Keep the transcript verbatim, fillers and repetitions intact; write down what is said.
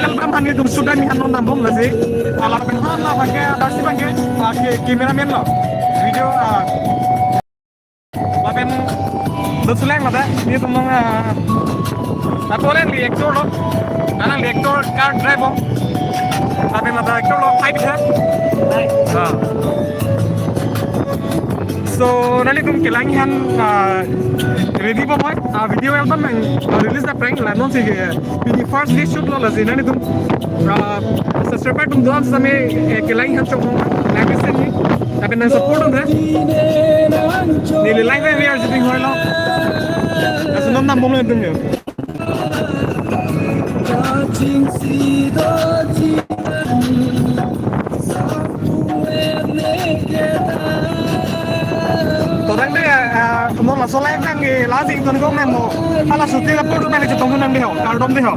Album han nelitum shoot an nelitum dambom lasi. Lapen hala abangke, adarsi abangke, ah, ke-, cameraman lo. Video, ah, lapen lo suleng lo da, nelitum, ah, lapu alangli actor lo. Alangli actor, car driver. Lapen ladak actor lo, fight he. Ah. So, nanglitum kelang han, ah, ready bomnoi, ah, video album nang, ah, release dam prank la non si ke, pini first day shoot lo lasi nanglitum, ah, subscriber atum do-an same, eh, kelang han chok bomnoi, like share ni, lapen nang support bomnoi. Neli live we are shooting hoi lo. Laso non dambom nanglitum yo. To tangte, ah, non laso live nang ke lasi ington kong nang mo. Hala shooting apor tu nang chetong nang dei ho, kardom dei ho.